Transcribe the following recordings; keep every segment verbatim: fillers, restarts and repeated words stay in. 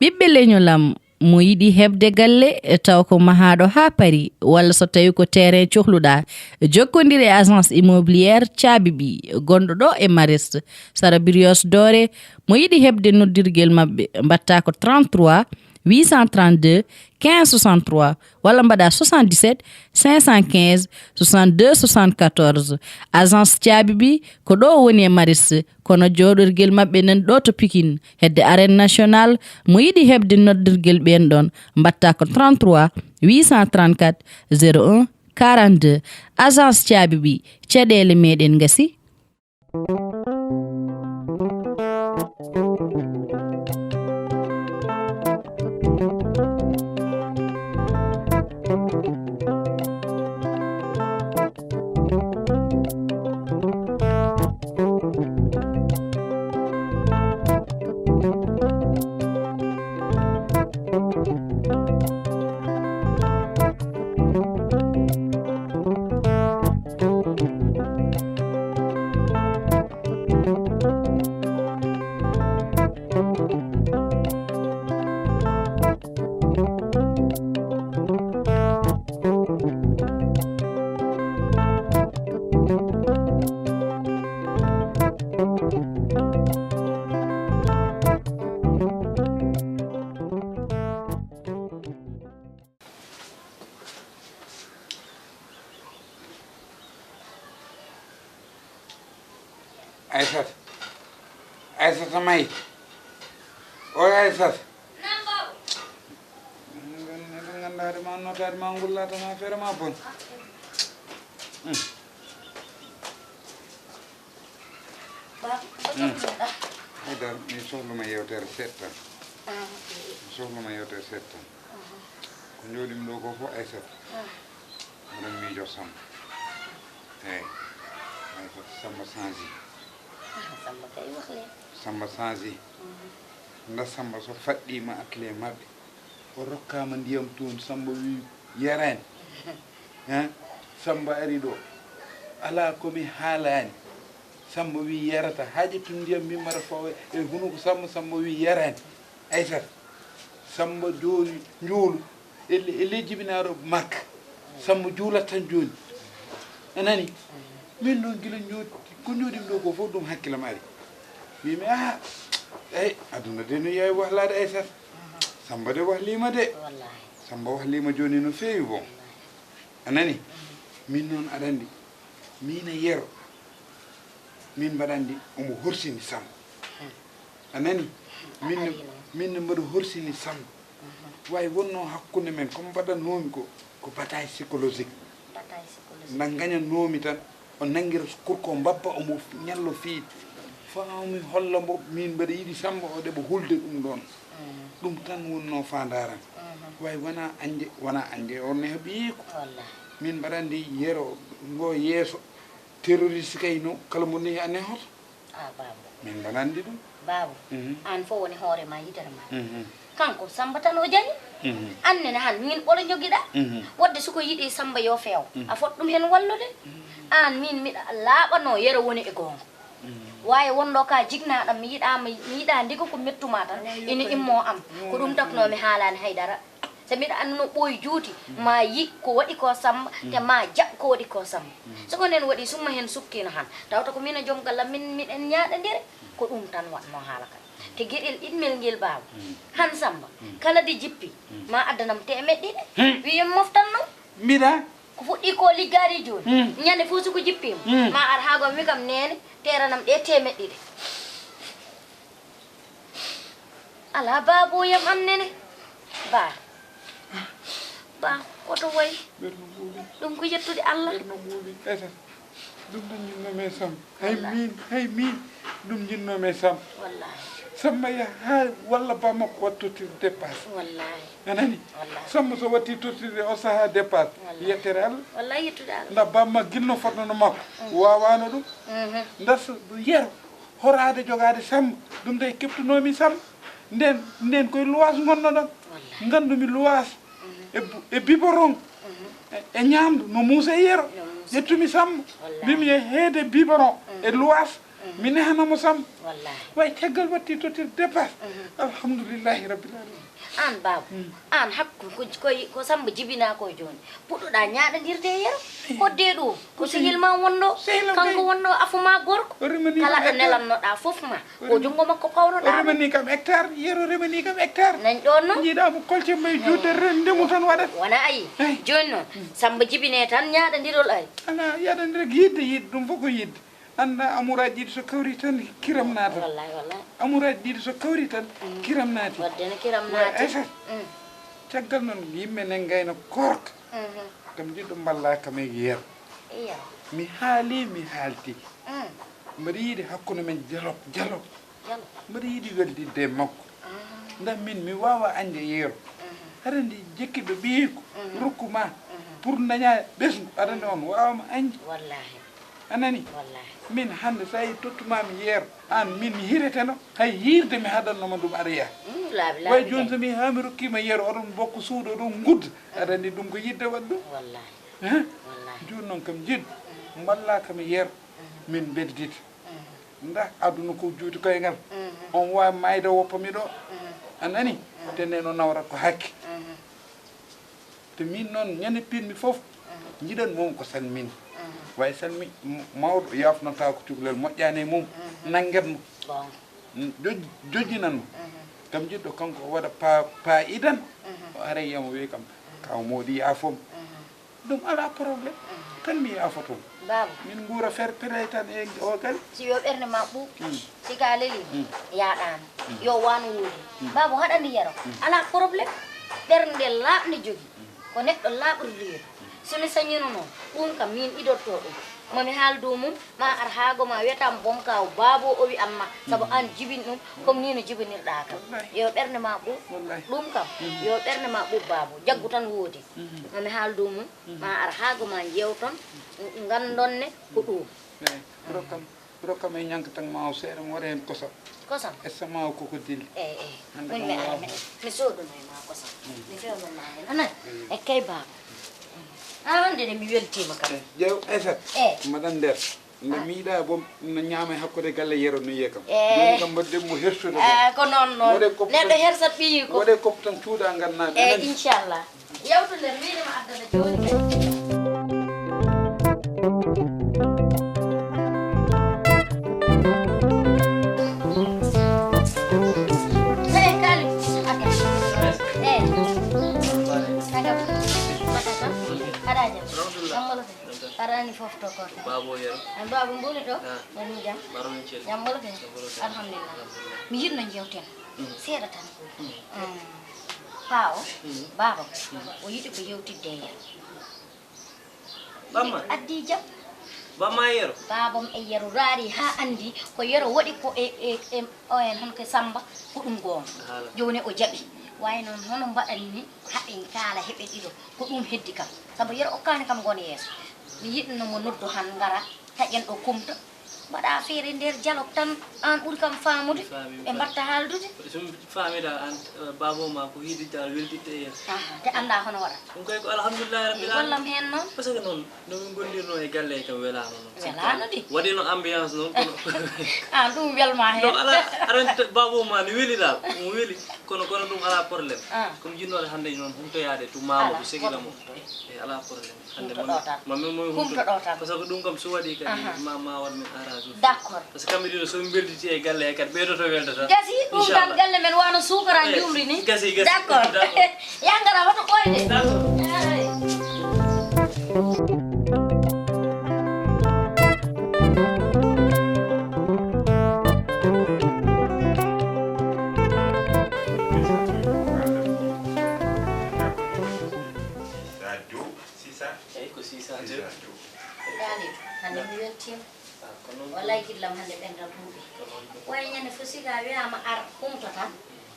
Ɓiɓɓe leñol am, mo yiɗi heɓde galle taw ko mahaaɗo haa paari, walla so tawii ko terrain cohluɗaa, jokkondir e agence immobilière Caabi Ɓiy, gonɗo ɗo e Mariste, sara Brioche Dorée. Mo yiɗi heɓde noddirgel maɓɓe, mbaɗtaa ko trente-trois huit cent trente-deux quinze soixante-trois, walla mbaɗaa soixante-dix-sept cinq cent quinze soixante-deux soixante-quatorze. Agence Caabi Ɓiy ko ɗo woni e Mariste, kono jooɗorgel maɓɓe nan ɗo to Pikine, hedde Arène Nationale. Mo yiɗi heɓde noddirgel ɓeen ɗoon, mbaɗtaa ko trente-trois huit cent trente-quatre zéro un quarante-deux. Agence Caabi Ɓiy, caɗeele meɗen ngasi. Aysata. Aysata May. O Aysata. Neɗɗo nganndaade ma, notaade ma, ngullaata ma, feere ma bon. Hmm. Ba, ko joginoɗa? Haydara, mi sohluma yewtere seeɗa tan. Ah, ok. Mi sohluma yewtere seeɗa tan. Aha. Ko njooɗimi ɗo ko fof Aysata. Ah. Mbiɗa miijo Samba. Eeyi. Aysata, Samba change. Ah, Samba kay wax leen. Samba change. Mhm. Nda Samba so faɗɗiima atelier maɓɓe, o rokkaama ndiyam toon, Samba wi yaraani. Hein? Samba ari ɗo, alaa ko mi haalaani. Samba wi yarata, haa ƴettu ndiyam min mbaɗa fawa e hunuko Samba, Samba wi yaraani. Aysata, Samba jooni njuulu e le-, e ley jibinaaɗo Makka. Samba juulat tan jooni. A nani? Min noon gila ñooti, ko ñooɗimi ɗo ko fof ɗum hakkilam ari. Mbimi, "Ah, eyi, aduna de no yawi wahlaade Aysata." Samba de wahliima de. Wallaahi. Samba wahliima jooni no feewi bon. A nani? Min noon aɗa anndi, min e Yero, min mbaɗa anndi omo horsini Samba. Hmm. A nani? A min ne, ari noon. Min ne mbaɗa horsini Samba. Mhm. Wayi wonnoo hakkunde men, ko mbaɗanoomi ko, ko bataille psychologique. Bataille psychologique. Nda ngañannoomi tan, o nanngira kurko mbabba, omo f-, ñallo fiide. Faa mi holla mbo, min mbaɗa yiɗi Samba o ɗeɓa hulde ɗum ɗoon. Mhm. Ɗum tan wonnoo faandaare am. Mhm. Wayi wonaa añde, wonaa añde, on ne heɓi ko. Wallaahi. Min mbaɗa anndi Yero ngo yeeso, terroriste kay no, kala mo nehi a nehoto. Ah, Baaba. Min mbaɗa anndi ɗum. Baaba, mhm, aan fof woni hoore ma, yitere ma. Mhm. Kanko Samba tan o jañi. Mhm. Aan nene han, min ɓolo njogiɗa. Mhm. Wadde so ko yiɗi Samba yo feew. Mhm. A fot ɗum hen wallude. Mhm. Aan min miɗa laaɓanoo Yero woni e goonga. Mhm. Waawi wonɗo ka jignaɗam, mi yiɗa, mi, mi yiɗa ndigo ko mettuma tan. Awa, ina immo am. Ko ɗum takno mi haalani haydara. So mbiɗa anndi no ɓooyi juuti, ma yi ko waɗi ko Samba, te ma jaɓ ko waɗi ko Samba. So ko nden waɗi, summa heen sukkino han. Tawta ko min e joom gallam, min, miɗen ñaaɗandiri. Ko ɗum tan waɗno haala kan. Te geɗel ɗiɗmel ngel, Baaba. Han Samba, kala de jippi, ma addanam teemeɗɗe ɗiɗi. Wiyen moftan noon. Mbiɗa? Ko fuɗɗi ko liggaade jooni. Ñande fof so ko jippima, ma ar haa gom wi kam, "Neene, teeranam ɗe teemeɗɗe ɗiɗi." Alaa, baabooyam am nene. Ba. Ba, koto wayi? Ɓerno ɓuuɓi. Ɗum ko yettude Allah. Ɓerno ɓuuɓi. Esa. Ɗum ɗum jinnoomi e Samba. Hay min, hay min. Ɗum jinnoomi e Samba. Wallaahi. Samba yaha haa walla ba makko waɗ tottirde dépasse. Wallaahi. A nani? Wallaahi. Samba so watti tottirde o sahaa dépasse. Wallaahi. Yettere Allah. Wallaahi, yettude Allah. Nda ba ma ginno fotnono makko. Waawano ɗum. Mhm. Nda so Yero. Horaade jogaade Samba, ɗum de keptunoomi Samba. Nden, nden koye luwaas ngonnoɗon. Wallaahi. Ngandumi luwaas e bu-, e biberon, e, e ñaamdu, no muusa e Yero. No muusa. Ƴettumi Samba. Wallaahi. Mbimi e heede biberon e luwaas, Mi nehana mo Samba. Wallahi. Way caggal watti tottir dépasse. Alhamdulillahi rabbil alamin. An baaba, an hakku ko, ko, ko Samba jibina ko jooni. Puɗɗoɗa ñaaɗandirde e Yero. Kodde ɗo, ko sehil ma wonno, kanko wonno afu ma gorko. Kala ɗo nelannoɗa fof ma, ko junngo makko pawnoɗa. O remani kam hectare, Yero remani kam hectare. Nañ ɗon noon. Jiiɗa mo kolce mbay juutde ren ndemu tan waɗat. Wona ayi. Jooni noon, Samba jibine tan ñaaɗandirol ari. Ala, yaɗandir yidde, yidde, ɗum fof ko yidde. Annda amourage ɗiɗi so kawri tan kiram naata. Wallahi, wallahi. Amourage ɗiɗi so kawri tan kiram naati. Wadde no kiram naati. Aysat. Caggal noon yimɓe ne ngayna korka. Kam jiɗɗo mballa kam e Yero. Iyo. Mi haali, mi haalti. Mbaɗa yiɗi hakkunde men dialogue, dialogue. Mbaɗa yiɗi weldidde e makko. Nda min mi wawa añde Yero. Aɗa andi jekkiɗo ɓiyiko rokku ma pour daña ɓesngu, aɗa andi on wawama añde. Wallahi. A nani? Wallahi. Min hannde so a yi tottumami Yero, an min mi hireteno, hay hirde mi haɗannoma ɗum aɗa yaha. Way joni so mi ha mi rokkima Yero, oɗon bokko suuɗo ɗon gudda, aɗa andi ɗum ko yidde waɗi ɗum. Wallahi. Joni noon kam jiɗɗo mballa kam Yero, min beddita. Nda aduna ko juuti koye ngal. On wawi mayde woppa mi ɗo. A nani? Te neno nawra ko hakke. Te min noon ñande pinmi fof, jiɗan mum ko salmini. Way salmi mawɗo yafnotako cukalel moƴƴani e mum. Nangget mo. Jojjinan mo. Kam jiɗɗo kanko o waɗa pa pa idan. O ara yiyamo wi kam kaw moɗi yafom. Ɗum alaa problème. Tan mi yaafoto. Baaba. Min nguura fair play tan e o gal. Si yo ɓernde ma ɓuuɓ. Si ka leli. Yaaɗaano. Yo waano woodi. Baaba haɗani Yero. Alaa problème. Ɓernde laaɓnde jogi. Ko neɗɗo laaɓri liyol. So mi sañino noon, ɗum kam min idorto ɗum. Mami haal dow mum, ma ar haago ma wiyatam bom kaw baabo o wi amma. Sabu an jibin ɗum, comme ni no jibinirɗa kam. Yo ɓernde ma ɓuuɓ. Ɗum kam, yo ɓernde ma ɓuuɓ baabo. Jaggu tan woodi. Mami haal dow mum. Ma ar haago ma njeewton, ngandon ne ko ɗum. Eyi, rokkam, rokkam e ñankatan ma o seeɗa, mi waɗa heen kosam. Kosam? Essa ma o koko dilli. Eyi, eyi. Hannde ɗum kam mi ara wawata. Mi soodanoy ma kosam. Mi fewnanma heen. A nani? Eyi. E kay baaba. A hannde de mi weltiima kam. Eyi, ƴeew Aysat. Eyi. Mbaɗan nder. Nde miiɗa boom no ñaama e hakkunde galle Yero no yiya kam. Eh. Jooni kam mbaɗden mo hersude. Ah, ko noon noon. Neɗɗo hersat ɓiyi ko. Waɗe koppu tan cuuɗa ngannaaɓe. Eh, inchallah. Yawtu nder wiide ma addana jooni kay. Hey, Kali. Aga. Eh. Aga. Mbaɗa jam. Alhamdulillah. Jam wala kay? Arani fof to korka. Baabo Yero. An baabo mboni to? Ah. Woni jam? Mbaɗon en celli. Jam wala kay? Jam wala kay. Alhamdulillah. Alhamdulillah. Mi yiɗno jewten. Mm. Seeɗa tan. Mm. Mm. Paa o, mm, baaba o, mm, o yiɗi ko yewtidde e Yero. Bamma? Addi jam. Bamma e Yero? Baabam e Yero raari haa anndi ko Yero waɗi ko e, e, e, o en hon ko Samba, ko ɗum goonga. Haala. Jooni o jaɓi. Waawi noon, hono mbaɗan ni, haɓen kaala, heɓen ɗiɗo. Ko ɗum heddi kam. Sabu Yero okkaani kam ngon yeeso. Mi yiɗno mo noddu han ngara, taƴen ɗo kumta. Mbaɗa feere nder dialogue tan, aan ɓuri kam faamude. Mi faami, mi faami. Ɓe mbatta haaldude. So mi faamii dal aan, eh, baabo ma ko yiɗi dal welditte e Yero. Aha, te annda hono waɗa. Ɗum kay ko alhamdulillahi rabbil alamin. Gollam heen noon. Parce que noon, no min gondirno e galle kam welaano noon. Welaano di. Waɗino ambiance noon, kono aan ɗum welma heen. Non, alaa, aɗa anndi baabo ma no weli dal. Mo weli, kono, kono ɗum alaa problème. Ah. Ko mi jiɗnooɗo hannde noon humtoyaade to Mamadou Segina mo. Alaa, woto humtoy. Eh, alaa problème. Hannde humtoɗo tan. Ma min mo humtoɗo tan. Parce que ɗum kam so waɗi kadi, aha, ma, ma waɗ min arrangé. D'accord. Parce que kamɓe ɗiɗo so min mbelditi e galle he kadi ɓeydoto weldata. Gasi, ɗum tan. Inchallah. Galle men wano suukara, eh, njuumri ni. Gasi, gasi. D'accord. D'accord. Yangara hoto ɓoyde. D'accord. Eey. Sadio, Sisa. Eyi, ko Sisa Diop. Sisa Diop. Kalidou, hannde mi weltiima. Ah, ko noon. Wallaay, gillam hannde ɓenndal ɗuuɗi. Ko noon. Wayi ñande fof si ka wiyaama ar, humto tan,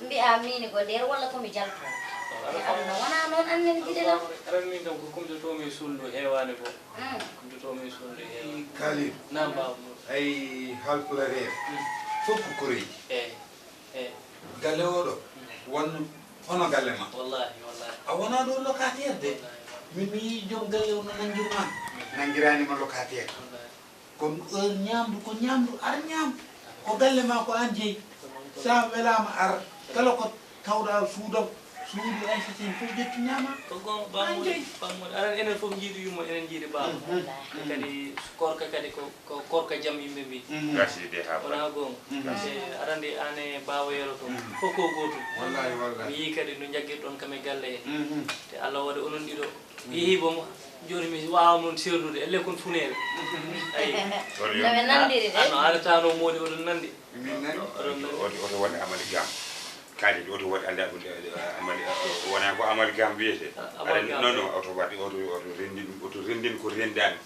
mbiyaa miin ko nder walla ko mi jalto. Ah, mi aduna wonaa noon, annen giɗe lam. Aran min kam ko kumtotoomi e suulndu heewaani ko. Mm. Kumtotoomi e suulndu heewaani. Kalidou. Naam, baaba mum. Hay haalpulaar en. Mm. Fof ko koreeji. Eey. Eh. Galle oɗo, mm, wonno hono galle ma. Wallahi, wallahi. A wona ɗo locataire de. Wallahi, wallahi. Min mi yii joom galle o no nanngirma. Mm. Nanngirani ma locataire. Wallahi. Kono heure ñaamdu ko ñaamdu, ar ñaam. Ko galle ma ko aan jeyi. Sa welaama ar, kala ko tawɗa suudo, suudu Aysata en fof ƴettu ñaama. Ko goonga, Bammuɗi, Bammuɗi. Aɗa anndi enen fof njiidu yumma, enen njiidi baaba. Mhm. Kadi korka kadi ko, ko korka jam yimɓe mbi. Mhm. Gasii de haa wonaa goonga. Mhm. E aɗa anndi aan e Baaba Yero to, mhm, fof ko gootum. Wallahi, wallahi. Mi yii kadi no njaggirɗon kam e galle he. Mhm. Te Allah waɗi onon ɗiɗo. Yehi boom, jooni mi waawa noon seernude, elle kon funeere. Ayi. Kono yo- No ɓe nanndiri de. Ano aɗa taano moodi oɗon nanndi. Min nanndi. Oɗon nanndi. Oto, oto waɗ amalgam. Kadi oto waɗ anda ko, eh, amali-, wonaa ko amalgam wiyetee. Ah, amalgam. Aɗa, non, non, oto waɗ, oto, oto renndin, oto renndin ko renndaani.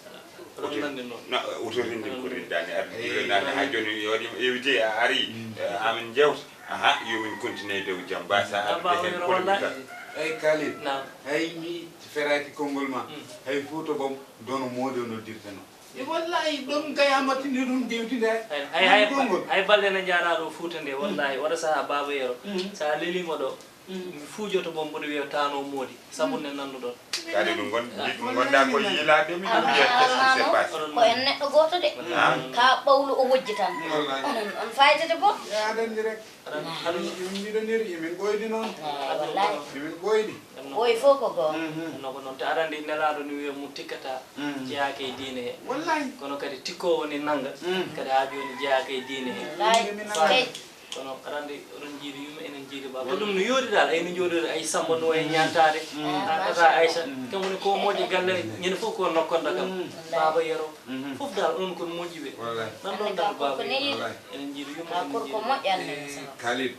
Oɗon nanndi noon. Na, oto renndin ko renndaani. Aɗa renndani haa jooni yo waɗi invité a ari, eh, amin njeewta. Aha, yo min continue dow jam. Ba sa arde heen polémique. Eyi, Khalil. Naam. Hay mi feraaki konngol ma. Mm. Hay Fuuta boom, dono moodi o noddirteno. E wallahi, ɗum kay a mattini ɗum jewtinde. Hay, hay, hay, konngol. Hay balɗe na njaaraa ɗo Fuuta nde, wallahi, waɗa sahaa Baaba Yero. Mm. Sa leliima ɗo, mm, mi fuujoto boom mboɗo wiya taano moodi. Sabu nde nannuɗon. Kadi ɗum ngon-, ɗum ngonɗaa ko yiilaade, miɗo wiya, qu'est-ce qui se passe? Ko en neɗɗo gooto de. Ah. Ka ɓawlu o wojji tan. Wallahi. Onon, on faytete boom. Ya, aɗa anndi rek. Aɗa, aɗa, mi-, miɗo neri, emin ɓooydi noon. Ah, wallahi. Emin ɓooydi. Ɓooyi fof ko goonga. Mhm. No ko noon, te aɗa anndi nelaaɗo ni wiya mo tikkata, mhm, jeyaaka e diine he. Wallahi. Kono kadi tikkoowo ni nannga, mhm, kadi haa jooni jeyaaka e diine he. Wallahi. Faami. Kono aɗa anndi oɗon njiidi yumma, enen njiidi baaba. Ko ɗum no yooɗi dal, ay no njooɗoɗen, ay Samba no wayi ñaantaade. Mm. A tata Aïcha, mm, kam woni ko moƴƴi galle, ñande fof ko nokkonda kam. Mm. Baaba Yero, mhm, fof dal onon kon moƴƴi ɓe. Wallahi. Nan ɗon dal baaba Yero. Wallahi. Enen njiidi yumma, enen njiidi. Ka gorko moƴƴo Allah. Eh, Khalil.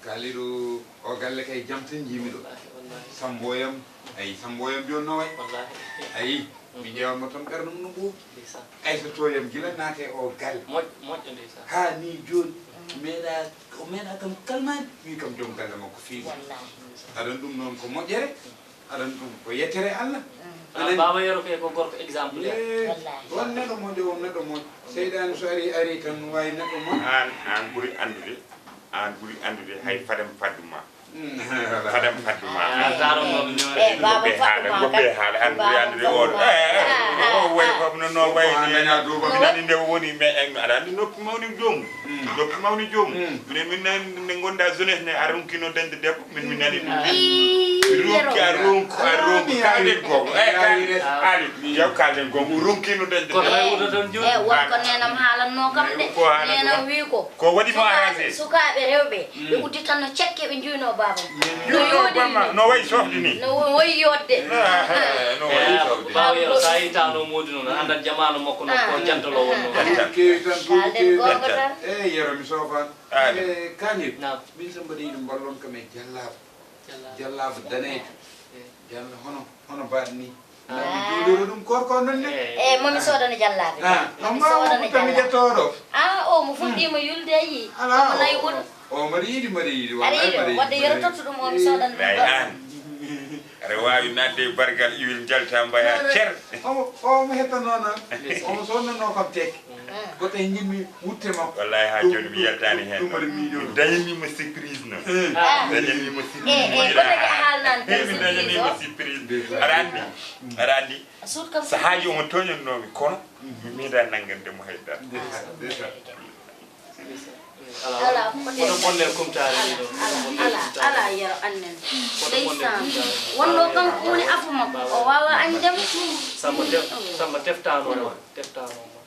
Khalil o, o galle kay jam tan njiimi ɗo. Wallahi, wallahi. Samboyam, ay Samboyam jooni no wayi. Wallahi. Ayi. Mi ƴeewanno tan ɓernde mum no ɓooyi. Ndeysaan. Aysa Toyam gila naate o galle. Moƴ-, moƴƴo ndeysaan. Haa ni jooni, meeɗa, o meeɗa kam kalmaade, wi kam joom galle makko feewi. Wallaahi. Aɗa anndi ɗum noon ko moƴƴere, aɗa anndi ɗum ko yettere Allah. Mm. Aɗa anndi Baaba Yero kay ko gorko exemple. Eh, wallaahi. On neɗɗo moƴƴo, on neɗɗo moƴƴo. Seyɗaani so ari, ari tan no waawi neɗɗo moƴƴo. Aan, aan ɓuri anndude. Aan ɓuri anndude hay fadam faddu ma. Mm. Fadam faddu ma. Ah, taaro mo. Eh, baaba goppe haala, faddu ma goppe haala, aan ɓuri anndude oɗo. Eh, eh, ah, ah, o wayi ko no, no wayi ni. Mi nani nde o woni, mais, eh, aɗa anndi noppi mawni joomum. Mm. Noppi mawni joomum. Mm. Minen, min nani nde ngonɗaa jeunesse ne, a ronkino dañde debbo, min, min nani ɗum. Ii, ronki, a ronku, a ronku. Kaalden goonga. Eh, kaal-, Ali, yaw kaalden goonga. O ronkino dañde debbo. Kono hay wuto tan jooni. Eh, won ko nenam haalanno kam de. Ko haalanno. Nenam wi ko. Ko waɗi mo arrangé. Sukaaɓe rewɓe, ɓe udditanno cekke, ɓe njuyno baaba. No yooɗiri ni. No wayi sofde ni. No wayi yodde. Ah, ah, no wayi sofde. Baaba Yero, so a yii taano moodi noon, a anndat jamaanu makko noon, ko jantolo wonnoo. Janta. Keewi tan, duuɓi keewi tan. Kaalden goonga tan. Eh, Yero, mi soofan. Ah, eh, Khalil. Naam. Min so mbaɗi ɗum mballon kam e jallaaɓe. Jallaaɓe. Jallaaɓe daneejo. Eh. Jalla hono, hono mbaɗ ni. Ah. Naam mi juuliro ɗum korko noon ne. Eh, momi soodano jallaaɓe. Ah, no mbaɗa mo tami ƴettooɗo. Ah, o mo fuɗɗiima yulde yi. Alaa, omo nayi o, wuro. O mbaɗa yiɗi, mbaɗa yiɗi, wallahi mbaɗa yiɗi. Wadde Yero tottu ɗum o mi soodana ɗum. Lay aan. Aɗa waawi naatde e bargal iwil njalta mbaya cer. Omo, omo hettano noon. Omo sodnanno kam tek. Ah. Goto e njimmi wutte makko. Wallahi haa jooni mi yaltaani heen. Ɗum mbaɗa miijo. Dañanmi mo surprise noon. Eh. Ah. Dañanmi mo surprise. Eh, eh, goto e haalnaani. Eh, mi dañanmi mo surprise. Aɗa anndi, aɗa anndi. Sahaaji omo tooñannoomi, kono mi meeɗaa nanngande mo hay dara. Ndeysaan, ndeysaan. Alaa, alaa, kono bonnel kumtaare ni ɗo. Alaa, alaa, alaa, Yero annen. Ndeysaan. Wonno kanko woni afu makko, o waawaa añ jam. Samba tef-, Samba teftaano ma, teftaano ma.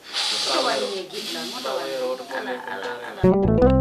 Ko woni e giɗla, moto woni. Alaa, alaa, alaa.